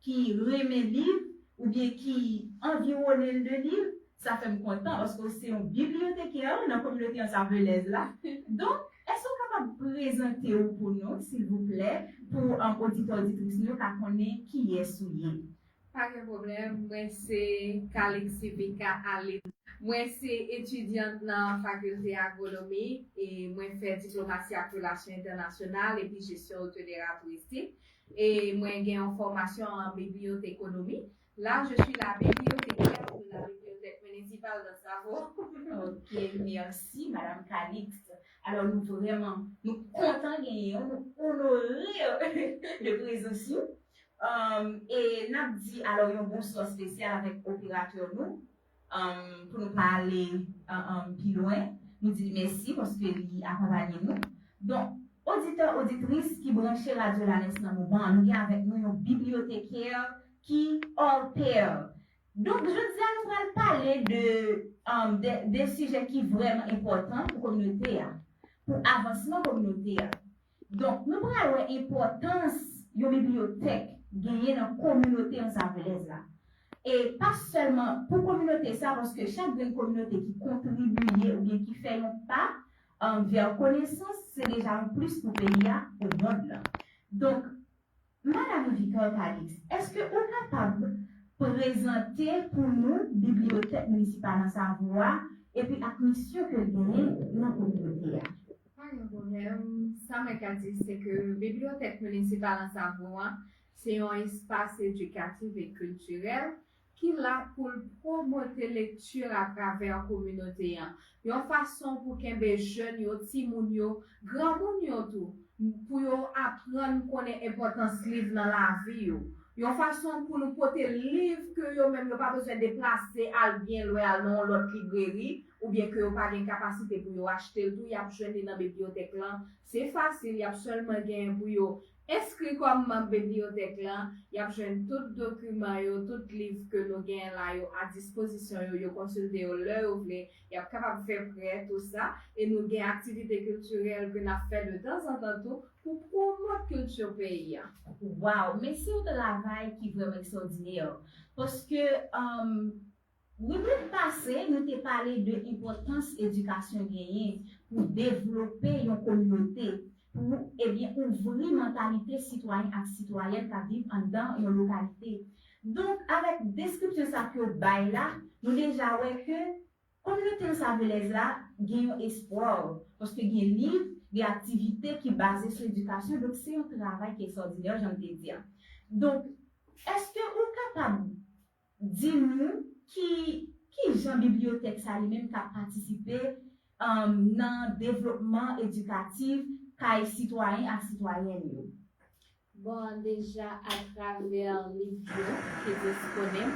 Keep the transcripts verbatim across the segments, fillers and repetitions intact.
ki renmen liv oubyen ki anviwonnen l de liv, sa fè m kontan paske w se yon bibliyotekè nan kominote ansavelèz la. Donk, èske w kapab prezante w pou nou, silvouplè, pou um, oditè oditris nou yo ka konnen kiyès ou ye? Pa gen pwoblèm, mwen se Calix Civica Aline. Mwen se etidyant nan fakilte agronomi e mwen fè diplomasi ak relasyon entènasyonal epi jesyon itinerè touristik. E mwen gen yon fòmasyon an bibliotekonomi. Là, je suis la bibliothécaire de la bibliothèque municipale d'Ansavo. Ok, merci, Madame Calixte. Alors, nous vraiment, nous comptons gagner, nous honorer de présence. Um, e n ap di alò yon bonswa espesyal avèk operatè nou um, pou nou pale um, pi lwen. Nou di li mèsi paske li akonpanye nou. Donk, oditè, oditris ki branche Radyo Lanès nan moman an, nou gen avèk nou yon bibliyotekè ki hors pair. Donk, jodi a nou pral pale de, um, de, de sijè ki vrèman enpòtan pou kominote a, pou avansman kominote a. Donk, nou pral wè enpòtans yon bibliyotèk genyen nan kominote ansavelèz la. E pa sèlman pou kominote sa, paske chak grenn kominote ki kontribiye oubyen ki fè yon pa um, vè konesans, se deja yon plis pou peyi a, pou mond lan. Donk, Madame Victor Calix, èske ou kapab prezante pou nou bibliyotèk minisipal Ansavo a epi ak misyon ke l genyen nan kominote a? Pa gen pwoblèm. Sa mwen ka di, se ke bibliyotèk minisipal Ansavo a, se yon espas edikatif e kiltirèl ki la pou l pwomote lekti atravè kominote an. Yon fason pou kenbe jèn yo, timoun yo, granmoun yo tou, pou yo aprann konnen enpòtans liv nan lavi yo. Yon fason pou nou pote liv ke yo menm yo pa bezwen deplase al byen lwen, al nan yon lòt libreri, oubyen ke yo pa gen kapasite pou yo achte l tou, y ap jwenn li nan bibliyotèk lan. Se fasil, y ap sèlman genyen pou yo enskri kòm manm bibliyotèk lan, y ap jwenn tout dokiman yo, tout liv ke nou genyen la yo a dispozisyon yo, yo konsilte yo lè yo vle, y ap kapab fè prè, tou sa, e nou gen aktivite kiltirèl ke n ap fè de tanzantan tou pou pwomòt kilti peyi a. Waw, men se yon travay ki vrèman ekstraòdinè, paske um, Ribrik pase, nou te pale de enpòtans edikasyon genyen pou devlope yon kominote, pou ebyen ouvri mantalite sitwayen ak sitwayèn k ap viv anndan yon lokalite. Donk, avèk deskripsyon sa ke w bay la, nou deja wè ke kominote ansavelèz la gen yon espwa, paske gen liv, gen aktivite ki baze sou edikasyon, donk se yon travay ki ekstraòdinè, jan m te di a. Donk, èske ou kapab di nou ki, ki jan bibliyotèk sa li menm ka patisipe um, nan devlopman edikatif kay sitwayen ak sitwayèn yo? Bon, deja atravè liv yo ki disponib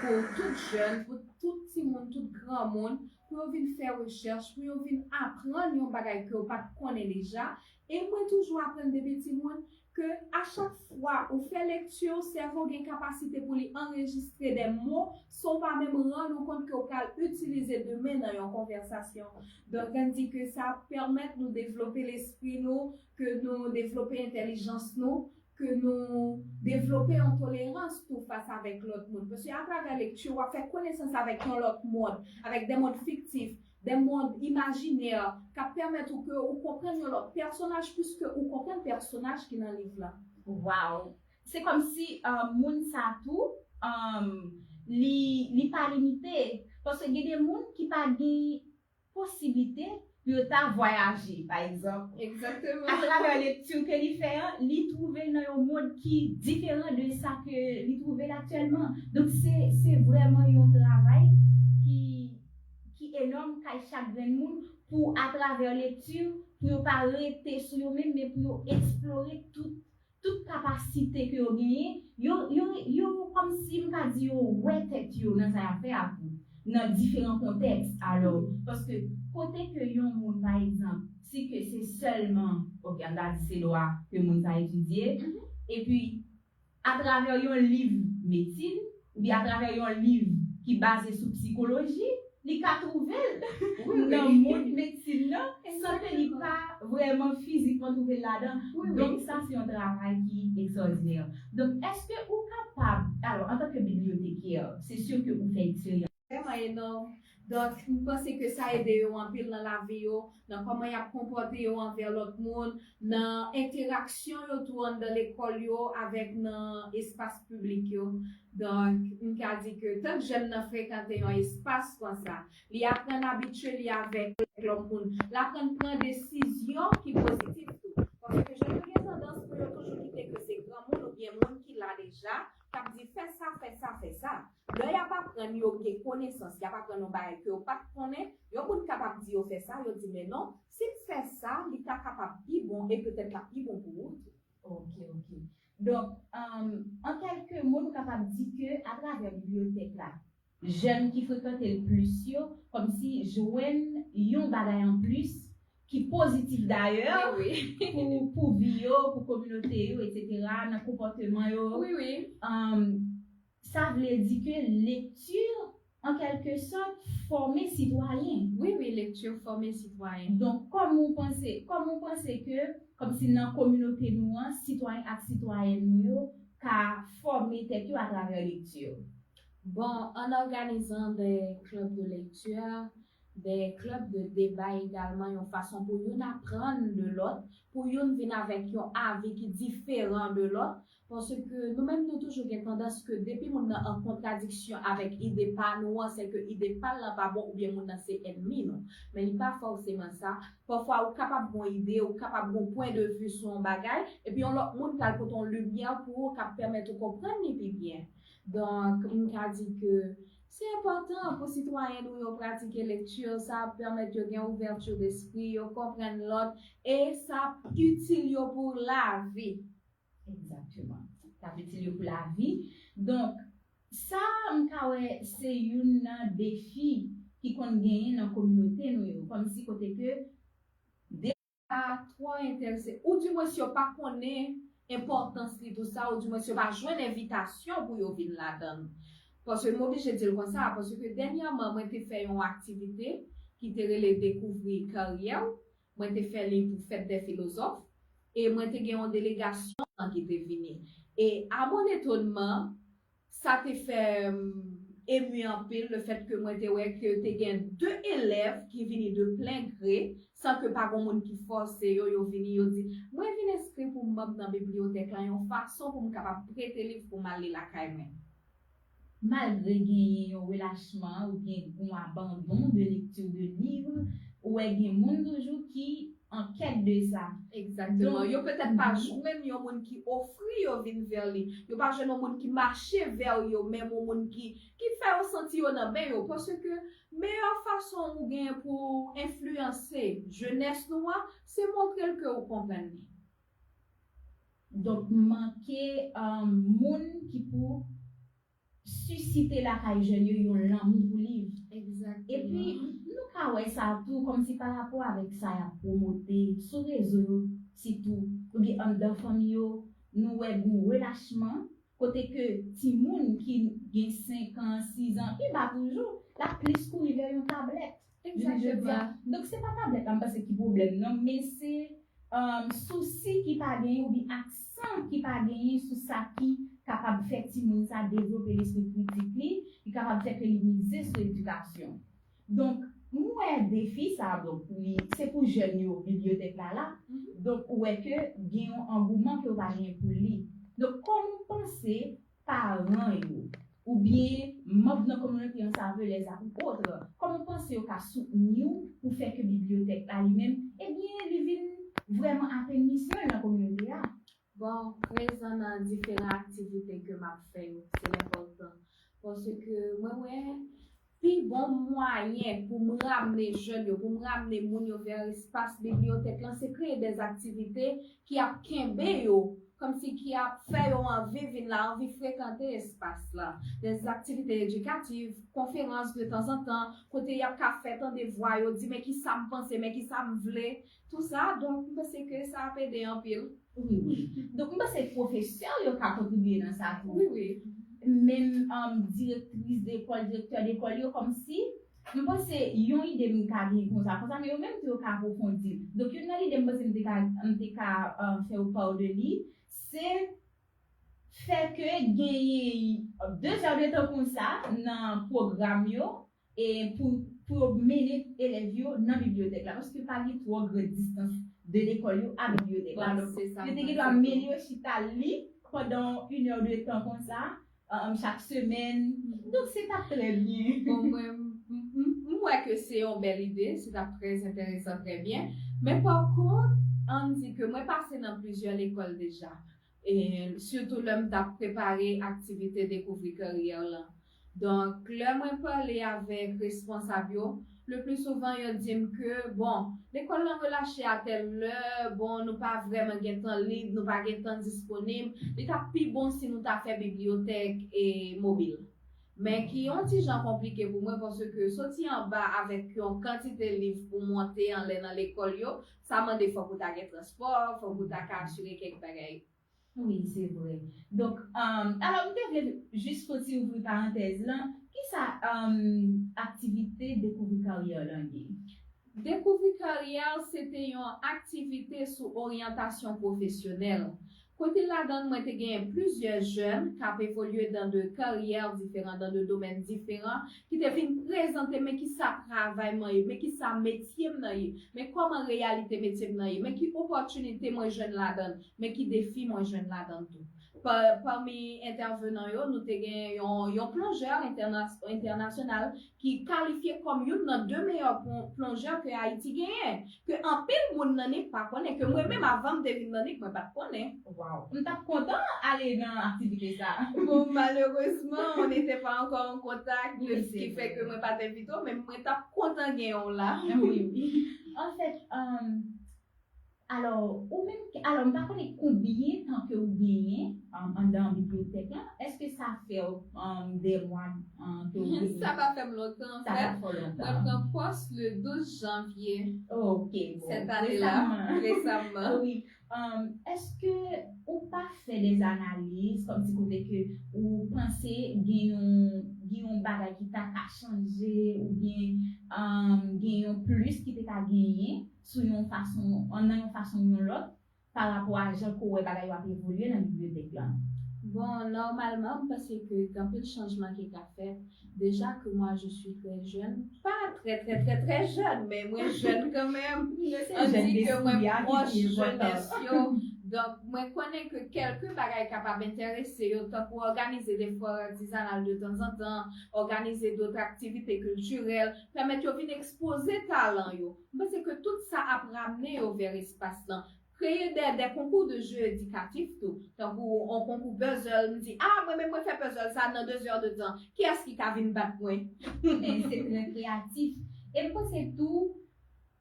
pou tout jèn, pou tout timoun, tout granmoun, pou yo vin fè rechèch, pou yo vin aprann yon bagay ke yo pa t konnen deja. E mwen toujou aprann depi timoun ke a chak fwa ou fè lekti, sèvo gen kapasite pou li anrejistre de mo san w pa menm rann ou kont ke w pral itilize demen nan yon konvèsasyon. Donk, ann di ke sa ap pèmèt nou devlope lespri nou, ke nou devlope entèlijans nou, ke nou devlope yon tolerans tou fas avèk lòt moun. Paske atravè lekti, w ap fè konesans avèk yon lòt mond, avèk de mond fiktif, de mond imajinè, k ap pèmèt ou ke ou konprann yon lòt pèsonaj plis ke ou konprann pèsonaj ki nan liv la. Waw! Se kòmsi uh, moun sa tou, um, li, li pa limite. Paske gen de moun ki pa gen posiblite pou yo ta vwayaje, pa egzanp. Egzakteman. Atravè lekti ke li fè an, li twouve l nan yon mond ki diferan de sa ke li twouve l aktyèlman. Donk, se, se vrèman yon travay ki, ki enòm kay chak grenn moun pou, atravè lekti, pou yo pa rete sou yo menm, men pou yo eksplore tout tout kapasite ke yo genyen, yo, yo, yo kòmsi m ka di yo wè tèt yo nan sa y ap fè a tou, nan diferan kontèks. Alò, paske kote ke yon moun, pa egzanp, si ke se sèlman, ok, ann ta di se dwa ke moun sa etidye, epi atravè yon liv medsin, oubyen atravè yon liv ki baze sou psikoloji, li ka twouve l nan mond medsin nan, san ke li pa vrèman fizikman twouve l ladan. Donk, sa se yon travay ki ekstraòdinè. Donk, èske ou kapab, alò, antanke bibliyotèkè, se si ke ou fè eksperyans. Vrèman enòm. Donk, m panse ke sa ede yo anpil nan lavi yo, nan kòman y ap konpòte yo anvè lòt moun, nan entèraksyon yo tou anndan lekòl yo avèk nan espas piblik yo. Donk, m ka di ke tank jèn nan frekante yon espas konsa, li aprann abitye li avèk lòt moun, l aprann pran desizyon ki pozitif tou. Paske jèn yo gen tandans pou yo toujou kite ke se granmoun oubyen moun ki la deja, k ap di, "Fè sa, fè sa, fè sa." Lè y ap aprann yo gen konesans, y ap aprann yon bagay ke yo pa t konnen, yon moun kapab di yo fè sa, yo di, "Men non, si m fè sa, li ta kapab pi bon e petèt l ap pi bon pou ou tou." Ok, ok. Donk, um, an kèlke mo, nou kapab di ke atravè bibliyotèk la, jèn ki frekante l plis yo, kòmsi jwenn yon bagay an plis ki pozitif dayè pou, pou vi yo, pou kominote yo, etsetera, nan konpòteman yo. Um, sa vle di ke lekti, an kèlke sòt, fòme sitwayen. Wi, wi, lekti fòme sitwayen. Donk, kòman ou panse, kòman ou panse ke, kòmsi nan kominote nou an, sitwayen ak sitwayèn nou yo ka fòme tèt yo atravè lekti? Bon, en organisant des clubs de lecture, des clubs de débat également, yon fason pou youn aprann de lòt, pou youn vin avèk yon avi ki diferan de lòt, paske nou menm nou toujou gen tandans ke depi moun nan an kontradiksyon avèk ide pa nou an, se ke ide pa l lan pa bon oubyen moun nan se ènmi nou. Men li pa fòseman sa. Pafwa ou kapab gen yon ide, ou kapab gen yon pwen de vi sou yon bagay, epi yon lòt moun pral pote yon limyè pou ou k ap pèmèt ou konprann li pi byen. Donk, m ka di ke se enpòtan pou sitwayen nou yo pratike lekti, sa ap pèmèt yo gen ouvèti despri, yo konprann lòt, e sa ap itil yo pou lavi. Egzakteman. Sa ap itil yo pou lavi. Donk, sa m ka wè se youn nan defi ki konn genyen nan kominote nou yo. Kòmsi kote ke de pa twò enterese, oudimwens yo pa konnen enpòtans li tou sa, oudimwens yo pa jwenn envitasyon pou yo vin ladan l. Paske m oblije di l konsa, paske dènyèman, mwen te fè yon aktivite ki te rele Dekouvri karyè w. Mwen te fè li pou Fête des Philosophes, e mwen te gen yon delegasyon ki te vini. E, à mon étonnement, sa te fè m emi anpil, le fait que mwen te wè ke te gen de elèv ki vini de plein gré, san ke pa gen moun ki fòse yo, yo vini, yo di, "Mwen vin enskri pou m manm nan bibliyotèk la, yon fason pou m kapab prete liv pou m al li lakay mwen." Malgre genyen yon relachman oubyen yon abandon de lecture de livres, ou wè gen moun toujou ki an quête de ça. Egzakteman. Donk, yo petèt pa jwenn yon moun ki ofri yo vin vè li. Yo pa jwenn yon moun ki mache vè yo, menm yon moun ki, ki fè yo santi yo nan men yo. Paske meyè fason ou gen pou enfliyanse jenès nou an, se montre l ke ou konprann li. Donk, manke, um, moun ki pou sisite lakay jèn yo yon lanmou pou liv. Egzakteman. Epi, nou ka wè sa tou, kòmsi pa rapò avèk sa y ap pwomote sou rezo yo, sitou, oubyen anndan fanmi yo, nou wè gon relachman, kote ke timoun ki gen senk an, sis an, pi ba toujou, l ap plis kouri vè yon tablèt. Egzakteman. Donk, se pa tablèt la, m panse ki pwoblèm nan, men se, um, sousi ki pa genyen oubyen aksan ki pa genyen sou sa ki kapab fè timoun sa devlope lespri kritik li, ki kapab fè ke li mize sou edikasyon. Donk, m wè defi sa, donk, li, se pou jèn yo, bibliyotèk la la. Mhm. Donk, ou wè ke gen yon angouman ke yo pa genyen pou li. Donk, kòman w panse paran yo, oubyen manm nan kominote an, sa vle lèzak ou otrè, kòman w panse yo ka soutni w pou fè ke bibliyotèk la li menm, ebyen, li vin vrèman atenn misyon l nan kominote a? Bon, prezan nan diferan aktivite ke m ap fè yo, se enpòtan. Paske mwen wè, pi bon mwayen pou m ramne jèn yo, pou m ramne moun yo vè espas bibliyotèk lan, se kreye dèzaktivite ki ap kenbe yo, kòmsi ki ap fè yo anvi vin la, anvi frekante espas la. Dèzaktivite edikativ, konferans de tanzantan, kote y ap ka fè tande vwa yo, di, "Men kisa m panse, men kisa m vle." Tou sa, donk, m panse ke sa ap ede anpil. Wi, wi. Donk, m panse pwofesè yo ka kontribye nan sa tou. Wi, wi. Menm, um, direktris dekòl, direktè dekòl yo, kòmsi Mwen panse yon ide m ka gen konsa, konsa, men yo menm tou yo ka apwofondi l. Donk, youn nan lide m panse m te ka, m te ka uh, fè w part de li, se fè ke genyen de zè de tan konsa nan pwogram yo e pou, pou yo mennen elèv yo nan bibliyotèk la, paske pa gen twò gran distans de lekòl yo a bibliyotèk la. Donk, yo te gen dwa mennen yo chita li pandan yon inè de tan konsa, um, chak semèn. Donk, se t ap trè byen. Bon, mwen, m- m- m wè ke se yon bèl ide, se t ap trè enteresan, trè byen. Men pa kont, ann di ke mwen pase nan plizyè lekòl deja. E sitou lè m t ap prepare aktivite Dekouvri Karyè lan. Donk, lè mwen pale avèk responsab yo, le pli souvan yo di m ke, bon, lekòl lan relache a tèl lè, bon, nou pa vrèman gen tan lib, nou pa gen tan disponib, li t ap pi bon si nou ta fè bibliyotèk e mobil. Men ki yon ti jan konplike pou mwen, paske soti anba avèk yon kantite liv pou monte anlè nan lekòl yo, sa mande fòk ou ta gen transpò, fòk ou ta ka asire kèk bagay. Wi, se vre. Donk, um, alò, m te vle jis fon ti ouvri parantèz lan. Kisa um, aktivite Dekouvri Karyè lan ye? Dekouvri Karyè se te yon aktivite sou oryantasyon pwofesyonèl. Kote ladan mwen te genyen plizyè jèn k ap evolye dan de karyè diferan, dan de domèn diferan, ki te vin prezante men kisa travay mwen ye, men kisa metye m nan ye, men kòman reyalite metye m nan ye, men ki opòtinite mwen jwenn ladan, men ki defi mwen jwenn ladan tou. Pa, pami entèvenan yo, nou te gen yon, yon plonjè entèna- entènasyonal ki kalifye kòm youn nan de meyè plon- plonjè ke Ayiti genyen, ke anpil moun nan nen pa konnen, ke mwen menm avan m te vin nan nen, mwen pa t konnen. Waw, m t ap kontan ale nan aktivite sa. Bon, malerezman, on n'était pas encore en contact, ki fè ke mwen pa t envite w, men mwen t ap kontan gen w la. Wi, wi. Anfèt, um, alò, ou menm, alò, m pa konnen konbyen tan ke ou genyen um, anndan bibliyotèk la. Èske sa fè um, de mwa um, ke ou genyen? Sa pa fè m lontan, anfèt. Sa pa fè w lontan. Mwen pran pòs le douz janvye. Ok, bon. Sèt ane la, resamman. Wi. Um, èske ou pa fè de analiz, kòmsi kote ke ou panse gen yon, gen yon bagay ki ta ka chanje, oubyen um, gen yon plis ki te ka genyen sou yon fason, nan yon fason ou yon lòt, pa rapò a jan ke w wè bagay yo ap evolye nan bibliyotèk lan? Bon, nòmalman, m panse ke gen anpil chanjman ki ka fèt. Déjà que moi, je suis très jeune, pa trè, trè, trè, trè jèn, men mwen jèn kanmenm. Ann di ke mwen pwòch jenès yo. Donk, mwen konnen ke kèlke bagay kapab enterese yo, tankou òganize de fwa atizanal de tanzantan, òganize dòt aktivite kiltirèl, pèmèt yo vin ekspoze talan yo. M panse ke tout sa ap ramne yo vè espas lan. Kreye de, de konkou de je edikatif tou. Tankou yon konkou puzzle, m di, ah, mwen menm mwen fè puzzle sa nan de zè de tan. Kiyès ki ka vin bat mwen? Men se trè kreyatif. E m panse tou,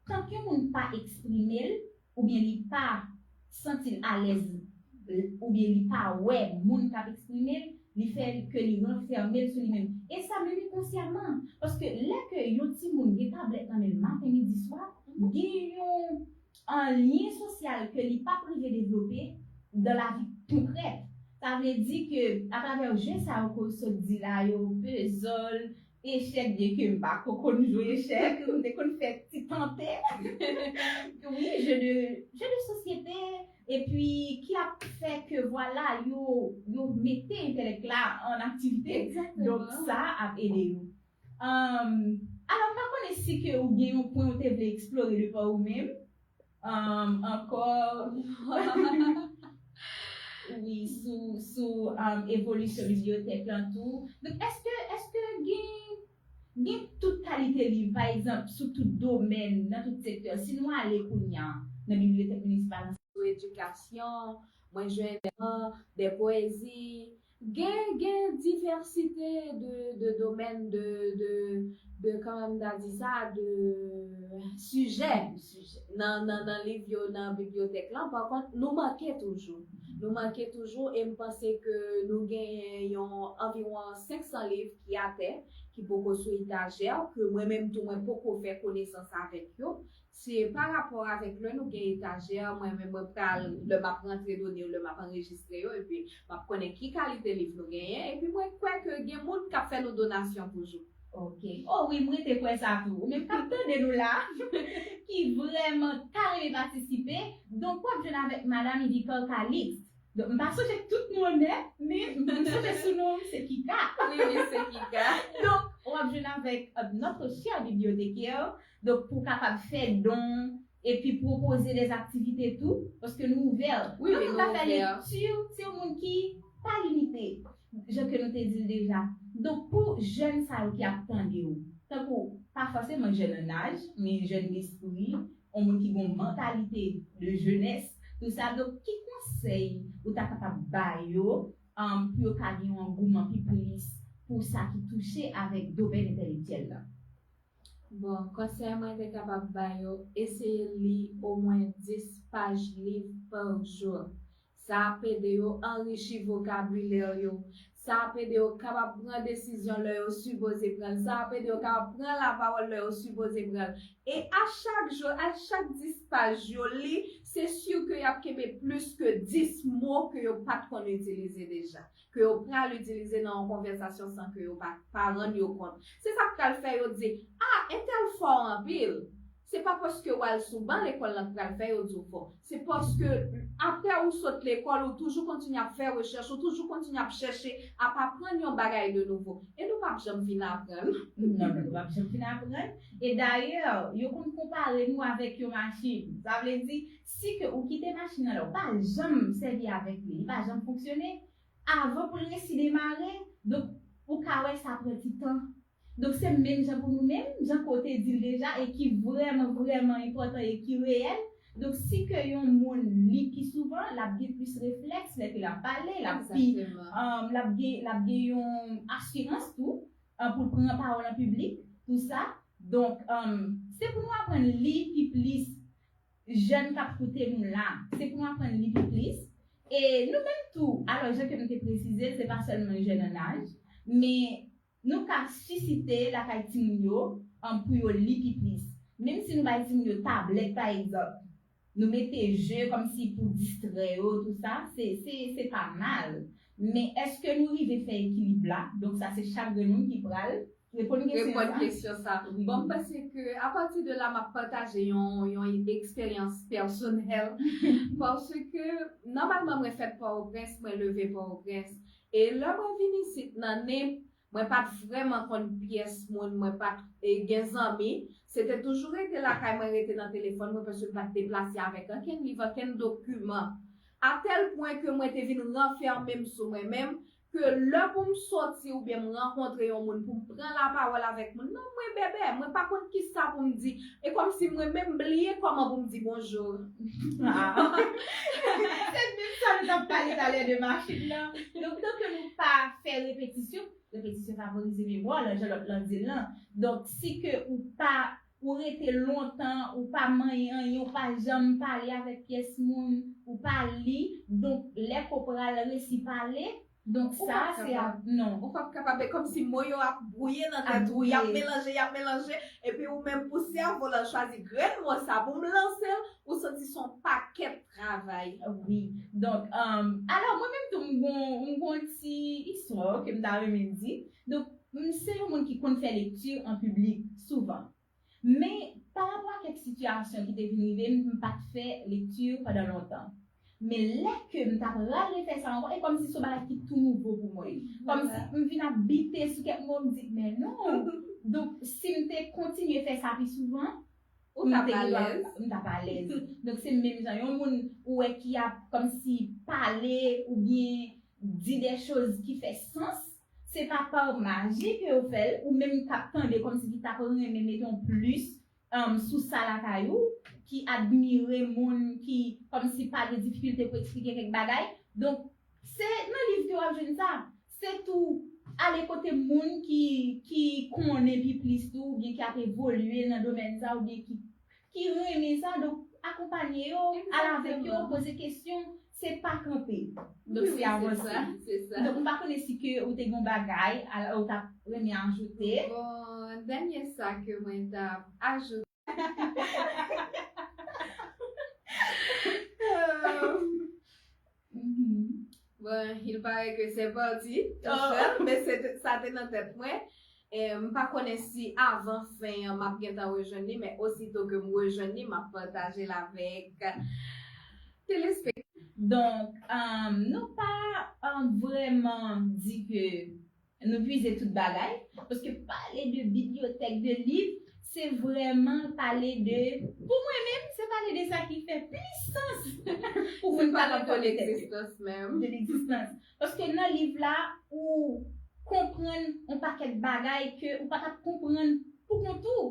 tank yon moun pa eksprime l, oubyen li pa santi l alèz, oubyen li pa wè moun k ap eksprime l, li fè ke li ranfème l sou li menm. E sa menm enkonsyaman. Paske lè ke yon timoun gen tablèt nan men l maten, midi, swa, gen yon an lyen sosyal ke li p ap rive devlope dan lavi konkrèt. Sa vle di ke atravè je sa yo ke w sot di la yo, pezòl, echèk, byen ke m pa ko konn jwe echèk, m te konn fè ti tante. Wi, je de, je de sosyete, epi ki ap fè ke vwala yo, yo mete entèlèk la an aktivite. Donk sa ap ede yo. Um, alò, m pa konnen si ke ou gen yon pwen ou te vle eksplore de pa ou menm. Um, ankò, wi, sou, sou um, evolisyon bibliyotèk lan tou. Donk, èske, èske gen, gen tout kalite liv, pa egzanp, sou tout domèn, nan tout sektè? Si nou ale kounye a nan bibliyotèk minisipal, sou edikasyon, mwen jwenn de pwezi, gen, gen divèsite de, de domèn, de, de, de, kòman m ta di sa, de sijè nan, nan, nan liv yo nan bibliyotèk lan. Pa kont, nou manke toujou. Nou manke toujou e m panse ke nou genyen yon anviwon senk san liv ki atè, ki poko sou etajè, ke mwen menm tou mwen poko fè konesans avèk yo. Se pa rapò avèk lè nou gen etajè, mwen menm mwen pral, lè m ap rantre done yo, lè m ap anrejistre yo, epi m ap konnen ki kalite liv nou genyen, epi mwen kwè ke gen moun k ap fè nou donasyon toujou. Ok. Oh wi, mwen te kwè sa tou. Ou menm k ap tande nou la, ki vrèman ta renmen patisipe. Donk, w ap jwenn avèk Madan Ivicor Calixte. Donk, m pa sonje tout non nèt, men m sonje sou non m se Kika. Wi, wi, se Kika. Donk, w ap jwenn avèk euh, notre cher bibliothécaire. Donk, pou w kapab fè don, epi pwopoze de aktivite tou, paske nou ouvè. Wi, wi, nou ouvè. Lè moun ka fè lekti, se yon moun ki pa limite, jan ke nou te di l deja. Donk, pou jèn sa yo ki ap tande w, tankou, pa fòseman jèn an aj, men jèn lespri, yon moun ki gen yon mantalite de jenès, tou sa. Donk, ki konsèy ou ta kapab ba yo, um, pou yo ka gen yon angouman pi plis pou sa ki touche avèk domèn entèlektyèl la? Bon, konsèy mwen te kapab ba yo, eseye li omwen dis paj liv pa jou. Sa ap ede yo anrichi vokabilè yo. Sa ap ede yo kapab pran desizyon lè yo sipoze pran l. Sa ap ede yo kapab pran lapawòl lè yo sipoze pran l. E a chak jou, a chak dis paj yo li, se si ke y ap kenbe plis ke dis mo ke yo pa t konn itilize deja, ke yo pral itilize nan yon konvèsasyon san ke yo pa, pa rann yo kont. Se sa k pral fè yo di, a, entèl fò anpil. Se pa paske w al sou ban lekòl lan k pral fè yo di w fò. Se paske apre ou sot lekòl, ou toujou kontinye ap fè rechèch, ou toujou kontinye ap chèche ap aprann yon bagay de nouvo. E nou p ap janm fin aprann. Non, non, nou p ap janm fin aprann. E dayè, yo konn konpare nou avèk yon machin. Sa vle di, si ke ou kite machin nan la, ou pa janm sèvi avèk li, li pa janm fonksyone, avan pou l resi demare, donk, ou ka wè sa pran ti tan. Donk, se menm jan pou nou menm, jan ke w te di l deja, e ki vrèman, vrèman enpòtan e ki reyèl. Donk, si ke yon moun li pi souvan, l ap gen plis reflèks lè ke l ap pale, l ap pi, Egzakteman. um, l ap gen, l ap gen yon asirans tou, um, pou l pran pawòl an piblik, tou sa. Donk, um, se pou nou aprann li pi plis, jèn k ap koute nou la. Se pou nou aprann li pi plis. E nou menm tou, alò, jan ke nou te presize l, se pa sèlman jèn an aj, men nou ka sisite lakay timoun yo, um, pou yo li pi plis. Menm si nou bay timoun yo tablèt, pa egzanp, nou mete je kòmsi pou distrè yo, tou sa, se, se, se pa mal. Men èske nou rive fè ekilib la? Donk, sa se chak grenn moun ki pral reponn kesyon Reponn sa. kesyon sa. Wi. Bon, m panse ke apati de la, m ap pataje yon, yon eksperyans pèsonèl. Paske, nòmalman, mwen fèt Pòtoprens, mwen leve Pòtoprens. E lè mwen vin isit nan Nip, mwen pa t vrèman konn pyès moun, mwen pa t e, gen zanmi. Se te toujou rete lakay mwen, rete nan telefòn mwen, paske m pa t deplase avèk ankenn liv, ankenn dokiman. Atèl pwen ke mwen te vin ranfèmen m sou mwen menm, ke lè pou m soti oubyen m rankontre yon moun pou m pran lapawòl avèk moun nan, mwen bèbè, mwen pa konn kisa pou m di. E kòmsi mwen menm bliye kòman pou m di bonjou. Ah. Se menm sa nou t ap pale talè de machin nan. Donk, tanke nou pa fè repetisyon, repetisyon favorize memwa w lan, jan lòt lan di l lan. Donk, si ke ou pa, ou rete lontan, ou pa manyen anyen, ou pa janm pale avèk pyès moun, ou pa li, donk, lè ke w pral resi pale, donk, Ou sa, p ap se kapab. ap, non. Ou p ap kapab, e kòmsi mo yo ap bwouye nan Ap tèt ou, y ap bwouye. melanje, y ap melanje, epi ou menm pou sèvo w lan chwazi grenn mo sa pou m lanse l, ou santi se yon pakèt travay. Wi. Donk, um, alò, mwen menm tou, m gon, m gon ti istwa ke m ta renmen di. Donk, m se yon moun ki konn fè lekti an piblik souvan. Men, pa rapò a kèk sitiyasyon ki te vin rive m, m pa t fè lekti pandan lontan. Men lè ke m ta pral refè sa ankò, e kòmsi se yon bagay ki tou nouvo pou mwen. Kòmsi Vwala. m vin ap bite sou kèk mo, m di, men non. Donk, si m te kontinye fè sa pi souvan, Ou m t ap te gen dwa, alèz. m t ap alèz. Donk, se menm jan yon moun ou wè ki ap kòmsi pale oubyen di de choz ki fè sans, se pa pa maji ke yo fè l, ou menm k ap tande kòmsi ki t ap renmen mete yon plis, um, sou sa lakay ou, ki admire moun ki kòmsi pa gen difikilte pou eksplike kèk bagay. Donk, se nan liv ke w ap jwenn sa. Se tou ale kote moun ki, ki konnen pi plis tou, oubyen ki ap evolye nan domèn sa, oubyen ki, ki renmen sa. Donk, akonpanye yo, al avèk yo, Egzakteman. poze kesyon, se pa kanpe. Donk, Wi, se wi, se avanse. sa, se sa. Donk, m pa konnen si ke ou te gen yon bagay, al, ou t ap renmen ajoute. Bon, dènye sa ke mwen t ap ajoute. Mhm. Bon, il paraît que c'est parti tout Oh. seul, men se te, sa te nan tèt mwen. E m pa konnen si avan fen an m ap gentan rejwenn li, men osito ke m rejwenn li, m ap pataje l avèk telespektatè. Donk, um, nou pa um, vrèman di ke nou vize tout bagay, paske pale de bibliyotèk, de liv, se vrèman pale de, pou mwen menm, se pale de sa ki fè plis sans pou moun ta konprann de legzistans. Paske nan liv la, ou konprann yon pakèt bagay ke ou pa t ap konprann pou kont ou.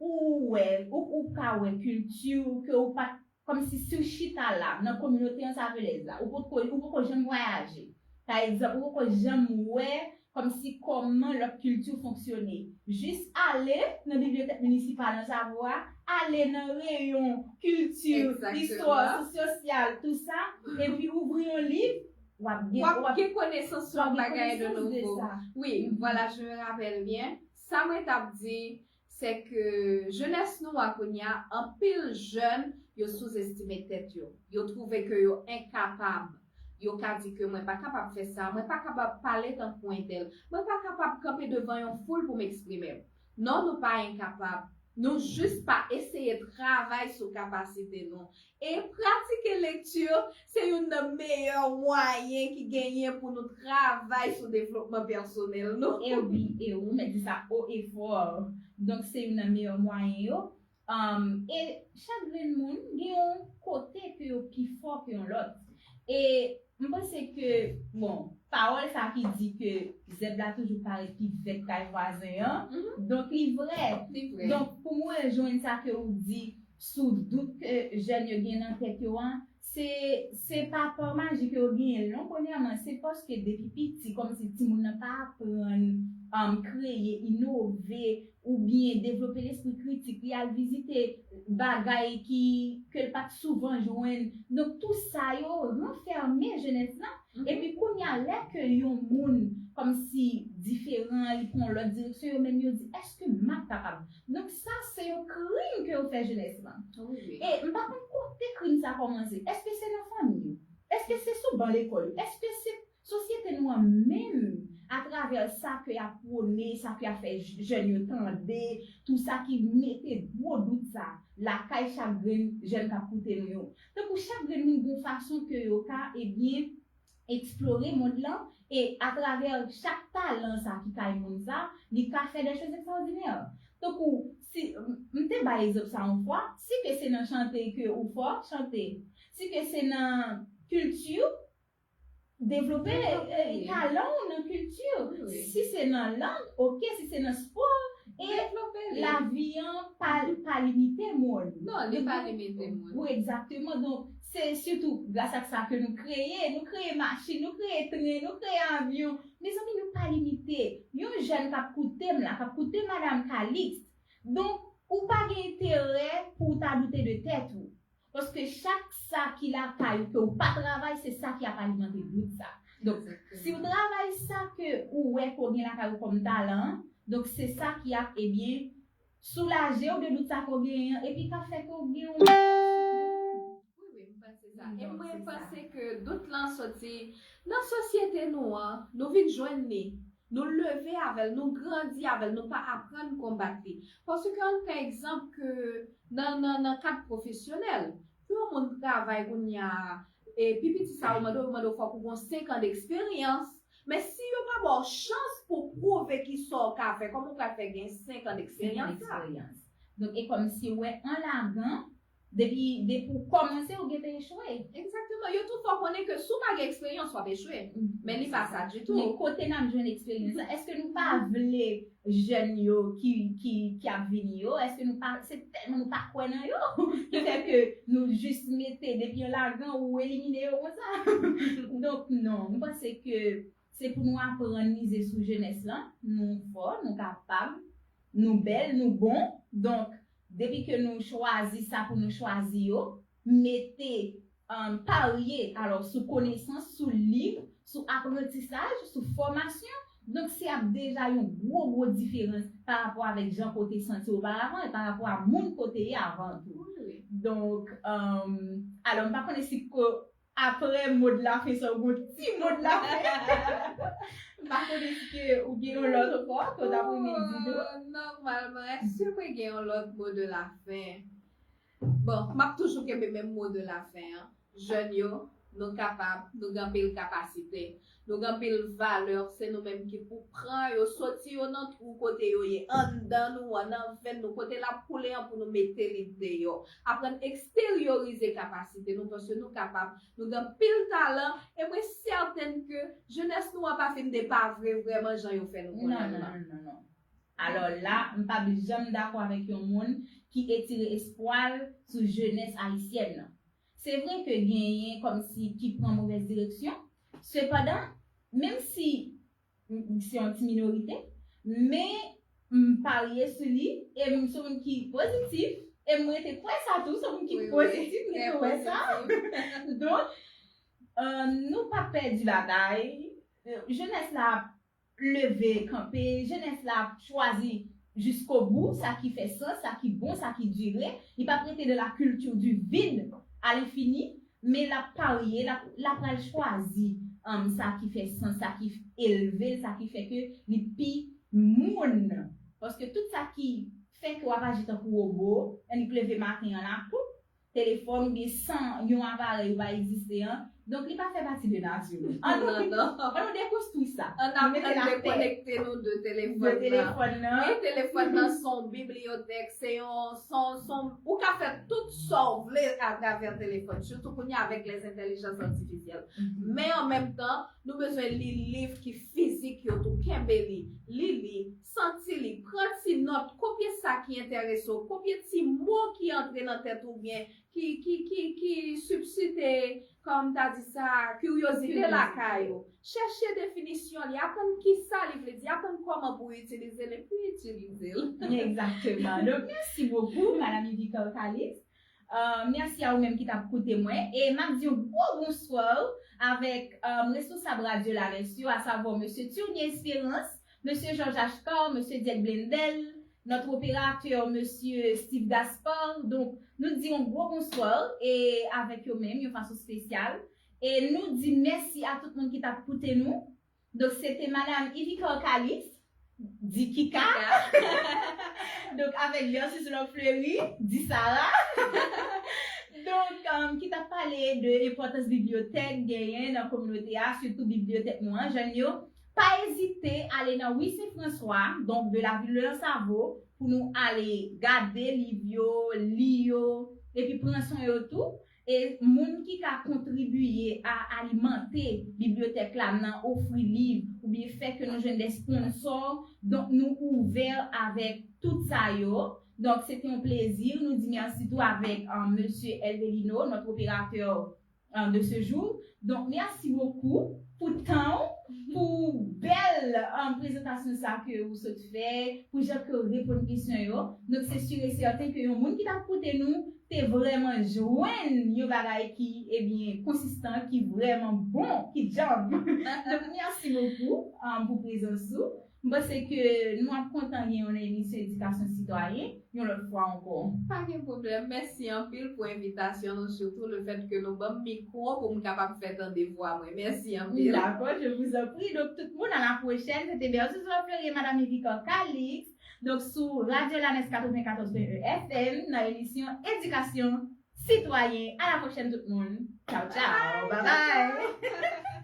Ou wè, ou, ou ka wè kilti w ke ou pa t, kòmsi si w chita la, nan kominote ansavelèz la, ou potko, ou poko janm vwayaje. Pa egzanp, ou poko janm wè kòmsi kòman lòt kilti fonksyone. Jis ale nan bibliyotèk minisipal Anzavo a, ale nan reyon kilti, istwa, sosyal, tou sa, epi ouvri yon liv, w ap gen, w ap gen konesans sou yon bagay de nouvo. Wi, vwala, je me rappelle bien. Sa mwen t ap di, se ke jenès nou a kounye a, anpil jèn, yo souzestime tèt yo. Yo twouve ke yo enkapab. Yo ka di ke mwen pa kapab fè sa, mwen pa kapab pale tankou entèl, mwen pa kapab kanpe devan yon foul pou m eksprime m. Non, nou pa enkapab. Nou jis pa eseye travay sou kapasite nou. E pratike lekti se youn nan meyè mwayen ki genyen pou nou travay sou devlopman pèsonèl nou. E wi, e wi, ou mèt di sa o e fò. Donk, se youn nan meyè mwayen yo. Um, e chak grenn moun gen yon kote ke yo pi fò ke yon lòt. E m panse ke, bon, pawòl sa ki di ke zèb la toujou parèt pi vèt kay vwazen an, donk li vrè. Donk, pou mwen, jwenn sa ke ou di sou dout ke jèn yo gen nan tèt yo an, se, se pa pa maji ke yo genyen l non. Premyèman, se paske depi piti, kòmsi timoun nan pa aprann um, kreye, inove, oubyen devlope lespri kritik, li al vizite bagay ki, ke l pa t souvan jwenn. Donk, tou sa yo ranfèmen jenès lan. Epi kounye a, lè ke yon moun kòmsi diferan, li pran yon lòt direksyon, yo menm yo di, èske m ap kapab? Donk, sa se yon krim ke yo fè jenès lan. E m pa konn kote krim sa kòmanse. Èske se nan fanmi yo? Èske se sou ban lekòl yo? Èske se sosyete nou an menm, atravè sa ke y ap pwone, sa ke y ap fè jèn yo tande, tou sa ki mete gwo dout sa lakay chak grenn jèn k ap koute nou yo? Tankou chak grenn moun gen yon fason ke yo ka, ebyen, eksplore mond lan, e atravè chak talan sa ki kay moun sa, li ka fè de choz ekstraòdinè. Tankou, si, m te bay egzanp sa yon fwa, si ke se nan chante ke ou fò, chante. Si ke se nan kilti, devlope talan w nan kilti. Si se nan lang, oke, si se nan spò, e lavi an pa, pa limite moun. Non, li pa limite moun. Wi, egzakteman. Donk, se sitou gras ak sa ke nou kreye. Nou kreye machin, nou kreye tren, nou kreye avyon. Mezanmi, nou pa limite. Yon jèn k ap koute m la, k ap koute Madanm Calixte. Donk, ou pa gen enterè pou w ta doute de tèt ou. Paske chak sa ki lakay ou ke ou pa travay, se sa ki ap alimante dout sa. Donk, si w travay sa ke ou wè ke w gen lakay ou kòm talan an, donk se sa ki ap, ebyen, soulaje w de dout sa ke w genyen an, epi k ap fè ke w gen yon... Wi, wi, m panse sa. E mwen panse ke dout lan soti nan sosyete nou an, nou vin jwenn li. Nou leve avè l, nou grandi avè l, nou pa aprann konbat li. Paske ann pran egzanp ke nan, nan, nan kad pwofesyonèl, pou yon moun travay kounye a, e pi piti sa yo mande w, yo mande w fòk ou gen senk an deksperyans. Men si yo pa ba w chans pou pwouve ki sa w ka fè, kòman w pral fè gen senk an deksperyans la? Donk, e kòmsi w wè an lagan, depi, depi w kòmanse, ou gentan echwe. Egzakteman. Yo tou fè w konnen ke si w pa gen eksperyans, w ap echwe. Men li pa sa ditou. Men kote n ap jwenn eksperyans la? Èske nou pa vle jèn yo ki, ki, ki ap vini yo? Èske nou pa, se tèlman nou pa kwè nan yo ki fè ke nou jis mete depi an lagan ou elimine yo konsa? Donk, non, m panse ke se pou nou aprann mize sou jenès lan. Nou fò, nou kapab, nou bèl, nou bon. Donk, depi ke nou chwazi sa pou nou chwazi yo, mete, um, parye, alò, sou konesans, sou liv, sou aprantisaj, sou fòmasyon. Donk, se ap deja yon gwo, gwo diferans pa rapò avèk jan ke w te santi w oparavan e pa rapò a moun ke w te ye avan tou. Donk, um, alò, m pa konnen si ke Apre mo de la fen sa, ou gon ti mo de la fen. M pa konnen si ke ou gen yon lòt ankò ke w t ap renmen di nou. Oh, nòmalman, èske mwen gen yon lòt mo de la fen? Bon, m ap toujou kenbe menm mo de la fen an. Jèn yo, nou kapab, nou gen anpil kapasite, nou gen anpil valè, se nou menm ki pou pran yo, soti yo nan twou kote yo ye, anndan nou an, nan venn nou, kote l ap koule an pou nou mete li deyò. Aprann eksteryorize kapasite nou, paske nou kapab, nou gen anpil talan, e mwen sètèn ke jenès nou an pa fin depavre vrèman jan yo fè nou konnen Non, non, non, non, non. Alò la, m p ap janm dakò avèk yon moun ki etire espwa l sou jenès ayisyèn nan. Se vre ke genyen kòmsi ki pran movèz direksyon, sepandan, menm si m se yon ti minorite, men m parye sou li e m se yon moun ki pozitif e m rete kwè sa tou, se yon moun ki pozitif, m rete kwè sa. Donk, euh, nou pa pèdi batay. Jenès la ap leve kanpe, jenès la ap chwazi jiskobou sa ki fè sans, sa ki bon, sa ki dire. Li p ap rete dans la culture du vide à l'infini, men l ap parye, l ap, l ap pral chwazi um, sa ki fè sans, sa ki elve l, sa ki fè ke li pi moun. Paske tout sa ki fè ke w ap aji tankou wobo, annik leve maten an la, poup, telefòn oubyen san yon aparèy ou pa egziste an, donk li pa fè pati de nati w. An nou, an nou dekonstwi sa. An nou mete la pè dekonekte nou de telefòn nan. Wi, telefòn nan se yon bibliyotèk, se yon, se yon, se yon, ou ka fè tout sa w vle atravè telefòn, sitou kounye a avèk les intelligences artificielles. Men an menm tan, nou bezwen li liv ki fizik yo tou, kenbe li, li li, santi li, pran ti nòt, kopye sa ki enterese w, kopye ti mo ki antre nan tèt ou byen ki, ki, ki, ki sisite, kòm ta di sa, kiryozite lakay ou. Chèche definisyon li, aprann kisa li vle di, aprann kòman pou w itilize l epi itilize l. Egzakteman. Donk, mèsi bokou, Madam Yvica Calixte. Euh, mèsi a ou menm ki t ap koute mwen. E m ap di yon gwo bonswa avèk euh, responsab Radyo Lanès yo, asavwa Mesye Turnier Espérance, Mesye Georges Ashcar, Mesye Diègue Blendel, notre opérateur, Mesye Steve Gaspard. Donk, nou di yon gwo bonswa e avèk yo menm, yon fason espesyal. E nou di mèsi a tout moun ki t ap koute nou. Donk, se te Madam Yvica Calixte, di Kika. Donk, avèk Versus Love Fleury, di Sarah. Donk, um, ki t ap pale de enpòtans bibliyotèk genyen nan kominote a, sitou bibliyotèk nou an, jèn yo. Pa ezite ale nan Wi Sen Franswa, donk de la ville de Lansaveaux, pou nou ale gade liv yo, li yo, epi pran swen yo tou. E moun ki ka kontribiye a alimante bibliyotèk la nan ofri liv oubyen fè ke nou jwenn de sponsò, donk nou ouvè avèk tout sa yo. Donk, se te yon plezi. Nou di mèsi tou avèk euh, Mesye Elvelino, notre opérateur euh, de ce jour. Donk, mèsi bokou pou tan w, pou bèl euh, prezantasyon sa ke ou sot fè, pou jan ke w reponn kesyon yo. Donk, se sur et certain ke yon moun ki t ap koute nou te vrèman jwenn yon bagay ki, ebyen, konsistan, ki vrèman bon, ki djanm. Donk, mèsi bokou um, pou prezans ou. M panse ke nou ap kontan gen yon emisyon edikasyon sitwayen yon lòt fwa ankò. Pa gen pwoblèm. Mèsi anpil pou envitasyon nou, sitou le fèt ke nou ban m mikwo pou m kapab fè tande vwa mwen. Mèsi anpil. Dakò, je vous en prie. Donk, tout moun, à la prochaine. Se te Versus Love Fleury e Madam Yvica Calixte. Donk, sou Radyo Lanès katrevenkatòz pwen en F M, nan emisyon Edikasyon Sitwayen. À la prochaine, tout moun. Tchao, tchao. Bye bye.